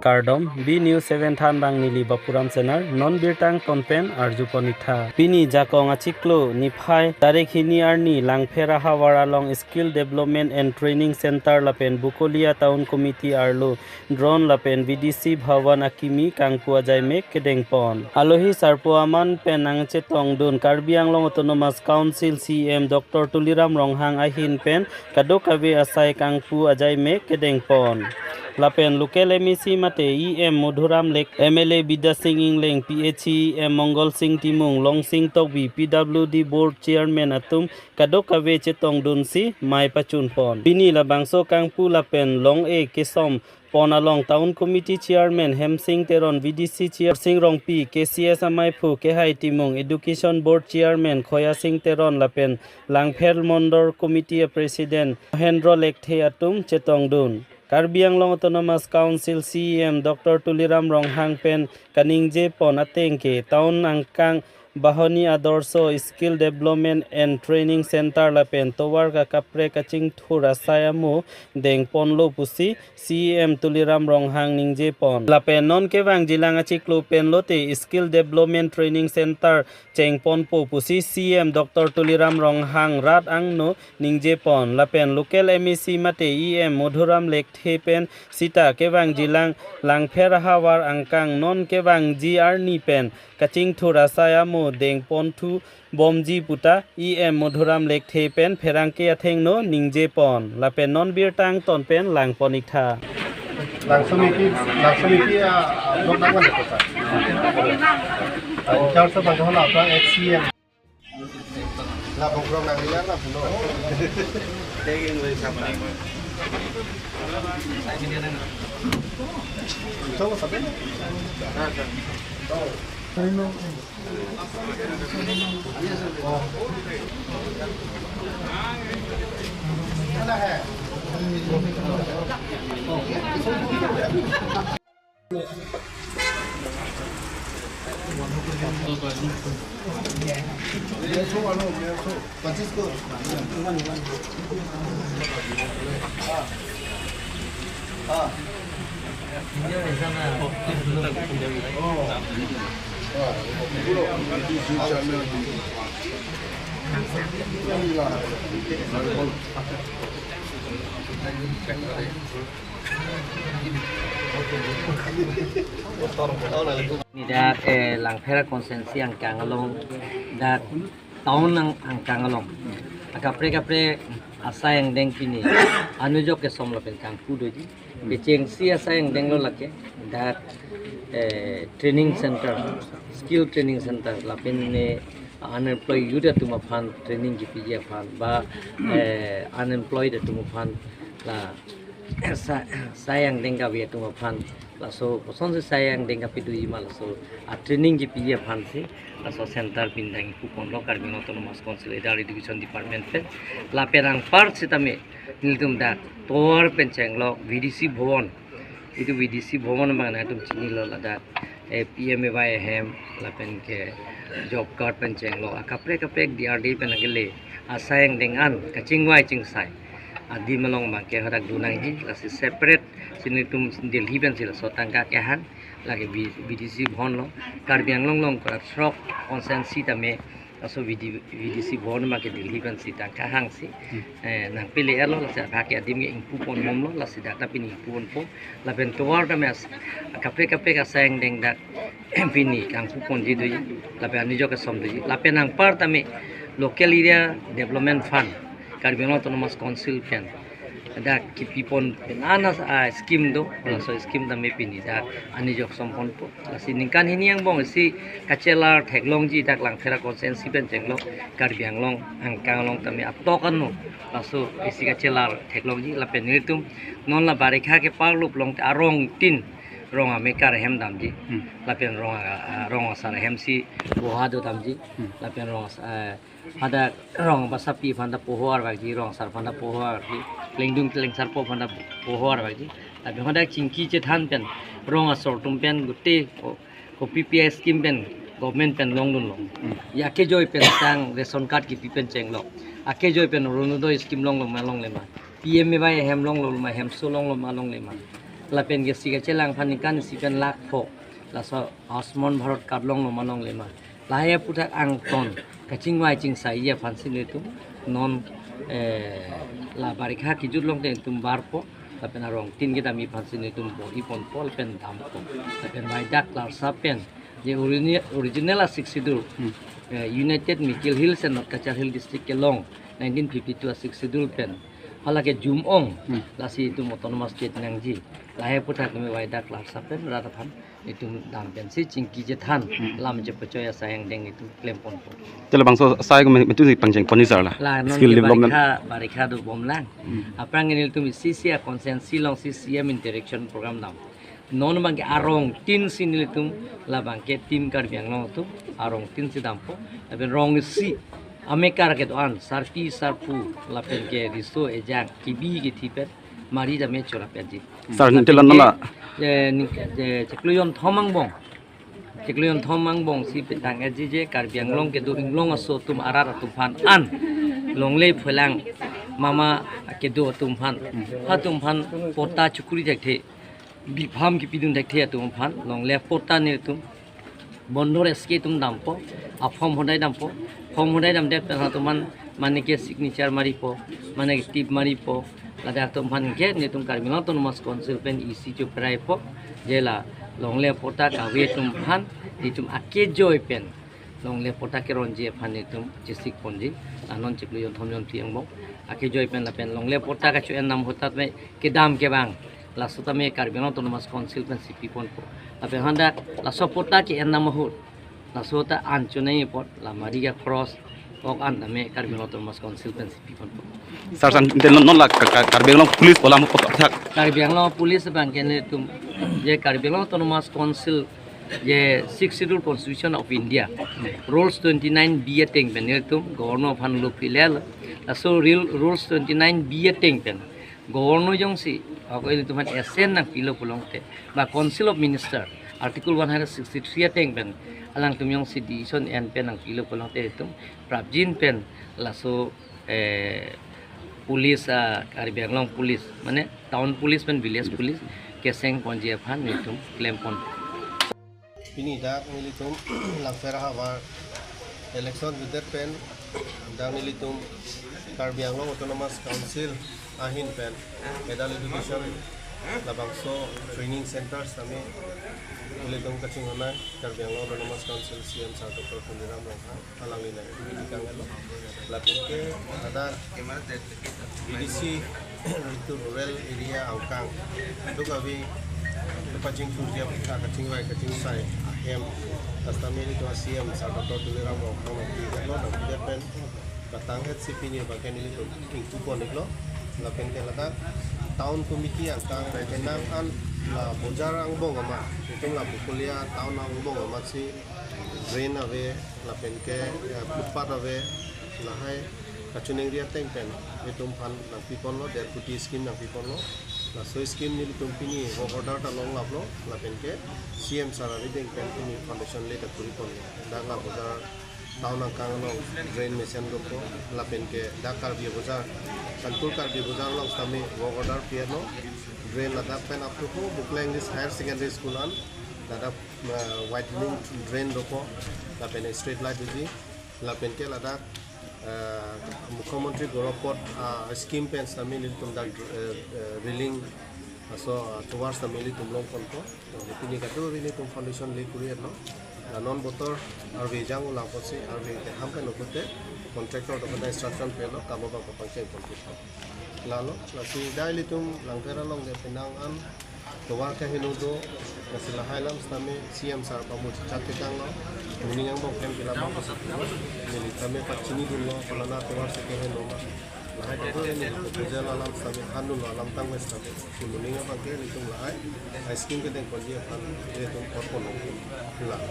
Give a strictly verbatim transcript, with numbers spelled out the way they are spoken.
Kardom, B News seven thanbang neli Bapuram Senar, non birta angton pen arjupon ik tha. Pini Jakong achiklo niphai tarik hini arni Langpher ahavar along Skill Development and Training Center lapen Bokolia Town Committee arlo drone lapen V D C Bhavan akimi kangpu ajaimek kedengpon. Alohi sarpo aman pen nangchetongdun Karbi Anglong Autonomous Council C E M Doctor Tuliram Ronghang ahin pen kadokave asai kangpu ajaimek kedengpon. Lapen local M A C mate E M Madhuram Lek, M L A Bidya Sing Engleng, P H E M Mongal Sing Timung, Longsing Tokbi, P W D Board Chairman atum kadokave chetongdunsi mei pachunpon. Pini labangso kangpu lapen long-e kesompon along Town Committee Chairman Hemsing Teron, V D C Chair Sing Rongpi, K C S amaiphu Kehai Timung, Education Board Chairman Khoya Sing Teron lapen Langpher Mondol Committee President Mohendro Lekthe atum chetongdun. Karbi Anglong Autonomous Council C E M Doctor Tuliram Ronghang pen kaningjepon ateng ke town angkang Bahani Adorsho Skill Development and Training Center lapen tovar kakaprek kachingthur asai amo dengponlo pusi C E M Tuliram Ronghang ningjepon. Lapen non kevangjilang achiklo pen lote Skill Development Training Center chengponpo pusi C E M Doctor Tuliram Ronghang rat angno ningjepon. Lapen local M A C mate E M Madhuram Lekthe pen sita kevangjilang Langpher ahavar angkang non kevangji arni pen kachingthur asai amo dengponthu bomji puta E M Madhuram Lekthe pen pherangke athengno ningjepon. Lapen non birta angton pen langpon ik tha. Langsamiki, Langsamiki, ah, blok nangman ya kota. Ah, in charge of Bangkok na apa, ex C M. La bongkrong nang lilang na puno. Coba sampai. Ni dak, eh, Langpher constituency angkang along, dak town ang, angkang along akaprek kaprek asai angdeng pini anujok kesom lapen kangpu doji. Kechengsi asai angdeng lo lake, dak, eh, training center, skill training center, lapen ne unemployed youth atum aphan training kipiji aphan, ba, eh, unemployed atum aphan, la sa-, sai angdeng kave atum aphan, laso kosonsi sai angdeng kapedoji ma, laso a training kipiji aphansi laso center pindang ingpuponlo Karbi Anglong Autonomous Council Adult Education Department pen. Lapen anpar sitame nelitum dak tovar pen chenglok V D C Bhavan, itum V D C Bhavan abang nangtum chinilo, ladak, eh, P M A Y ahem lapen ke job card pen chenglok akaprek kaprek D R D pen akele asai angdeng an kachingvai chingsai adim along abang ke hadak donangji. Lasi separate si nelitum Delhi pensi laso tangka kehang, lake V-, V D C Bhavan lo. Karbi Anglong along kora throk constituency tame laso V D, V D C Bhavan abang ke Delhi pensi tangka hangsi, eh, nangpele-etlo, lasi abang ke adim ke ingpupon bomlo, lasi dak ta pini ingpuponpo. Lapen tovar tame as-, akaprek kaprek asai angdeng dak pini kangpuponji doji, lapen anujok kesom doji. Lapen anpar tame Local Area Development Fund, Karbi Anglong Autonomous Council pen dak kipipon pen anas a scheme do, laso scheme tame pini dak anujok somponpo. Lasi ningkan hini angbong si kachelar theklongji dak Langpher constituency pen chenglok Karbi Anglong angkang along tame atok ano, laso isi kachelar theklongji. Lapen nelitum non la barikha ke parlup longte arong tin rong amekar ahem damji. Hmm. Lapen rong a-, a-, rong asar ahemsi boha do damji. Hmm. Lapen rong as-, eh, hadak rong basapi aphan ta poho arvakji, rong asar aphan ta poho arvakji, klengdun klengsarpo aphan ta poho arvakji. Lapen hadak chingki chethan pen rong asor atum pen gute ko-, kopi pi scheme pen government pen longdunlo. Hmm. Ya kejoi pen sang ration card kipi pen chenglok. Akejoi pen Orunodoi scheme longlo ma longle ma, P M A Y ahem longlo ma, hemso longlo ma longle ma, Lapen ke isi kachelang aphan ningkan isi pen lakh pho. Laso Ayushman Bharat card longlo ma longle ma, lahai aphuthak angton kachingvai chingsai aphansi nelitum non, eh, la barikha kejut along te nelitum barpo. Lapen arongtin kedam aphansi nelitum bor-i ponpo lapen dampo. Lapen vaidak larsa pen je origina-, original a-Sixth Schedule, Hmm. eh, United Mikir Hills and North Cachar Hill District kelong nineteen fifty-two a-Sixth Schedule pen hala ke jum-ong, Hmm. lasi itum autonomous state nangji. Lahai aphuthak keme vaidak larsa pen rat aphan itum dam pensi chingki chethan, Hmm. lam chepachoi asai angdeng itum klem ponpo. Te labangso asai ko me-, metu si pangcheng pon ni sir la. La non Skill ke development. Barikha, barikha dobom lang. Hmm. Aphrang nelitum isi isi a-constituency alongsi C M interaction program dam. Non abang ke arongtin si nelitum labang ke Team Karbi Anglong atum arongtin si dampo. Lapen rong isi amekar kedo-an, sarpi sarpo, lapen ke riso ejang, kebi kethi pen mari dam-e chorap ya ji. Sir, nonke la, nonke, eh, ning-, eh, chiklo jonthom angbong. Chiklo jonthom angbong si petang ya ji je Karbi Anglong kedo inglong aso atum arat atum aphan an longle phelang mama kedo atum aphan, ha atum aphan patta chukuri thekthe, bipham kepidun thekthe atum aphan longle patta nelitum bondor S K atum dampo, a-form hodai dampo, form hodai damdet pen ha atum aphan mane ke signature maripo, mane ke tip maripo, ladak atum aphan ke nelitum Karbi Anglong Autonomous Council pen isi choperaipo, je la longle patta kave atum aphan nelitum akejoi pen longle patta keronji aphan nelitum chesik ponji, la non chiklo jonthom jonphli angbong akejoi pen lapen longle patta kacho-en nam ahut tame kedam kevang, laso tame Karbi Anglong Autonomous Council pensi pi ponpo. Lapen hadak laso patta ke-en nam ahut, laso ta an chonai apot, la mari ke-cross ok an tame Karbi Anglong Autonomous Council pensi pi ponpo. Sir, sir, te non, non la Ka-, Ka-, Karbi Anglong Police olam aphuthak. Karbi Anglong Police abang ke nelitum je Karbi Anglong Autonomous Council je Sixth Schedule Constitution of India, Rules twenty-nine B ateng pen nelitum Governor aphan lo pilel. Laso real Rules twenty-nine B ateng pen Governor jongsi ako ilitum aphan assent nangpilo pulote, ba Council of Minister, Article one hundred sixty-three ateng pen alangtum jongsi decision en pen nangpilo pulote itum prapjin pen laso, eh, police, ah, Karbi Anglong Police, mane town police pen village police keseng ponji aphan nelitum klem pon. Pini dak nelitum Langpher ahavar election jutdet pen dak nelitum Karbi Anglong Autonomous Council ahin pen adult education labangso training center sitame nelitum kachinghon nang Karbi Anglong Autonomous Council C M sir Doctor Tuliram Ronghang alangli nangkangelo. Lapen ke ada A D C itu rural area angkang duk avi kepachingthurji aphuthak kachingvai kachingsai ahem, la sitame nelitum C M sir Doctor Tuliram Ronghang nangpilo, nangpidet pen batang het si pini abang ke nelitum ingpu pon-iklo. Lapen ke ladak town committee angkang kenang an la bojar angbong amat, itum la Bokolia town angbong amatsi drain ave, lapen ke, eh, footpath ave, lahai kachiningri ateng pen itum aphan nangpi ponlo, der kuti scheme nangpi ponlo. Laso scheme nelitum pini work order ta longlaplo, lapen ke C M sir arideng pen pini foundation lay ta kuri ponlo. Dak la bojar town angkang along drain mesen dokok, lapen ke dak Karbi Bojar, Kanpur Karbi Bojar along sitame work order pi-etlo. Drain ladak pen up to Bukla English Higher Secondary School an ladak, eh, widening drain dokok, lapen street light doji, lapen ke ladak, eh, Mukhyamantri Gaurav Path, ah, scheme pen sitame nelitum dak, eh, eh, railing, laso, ah, tovar sitame nelitum long ponpo. Pini kadokave nelitum foundation lay kuri-etlo. La non botor arve jang ulang apotsi arve keham pen ukote contractor dokok ta instruction pilo, kam abang kapangcheng ponpo. Lalo, lasi dak ilitum Langpher along ke penang an tovar kaheno do, lasi lahai alam sitame C M sir pamu chichat tekanglo, moning angbong pen ke labang ko sitame, neli tame pachini dunlo, pulana tovar si keheno ma. Lahai ta do ini, proposal alam sitame, hanun alam tang mes sitame, moning abang ke ilitum lahai, ice cream kedeng ponji aphan, ilitum pot ponlo. La.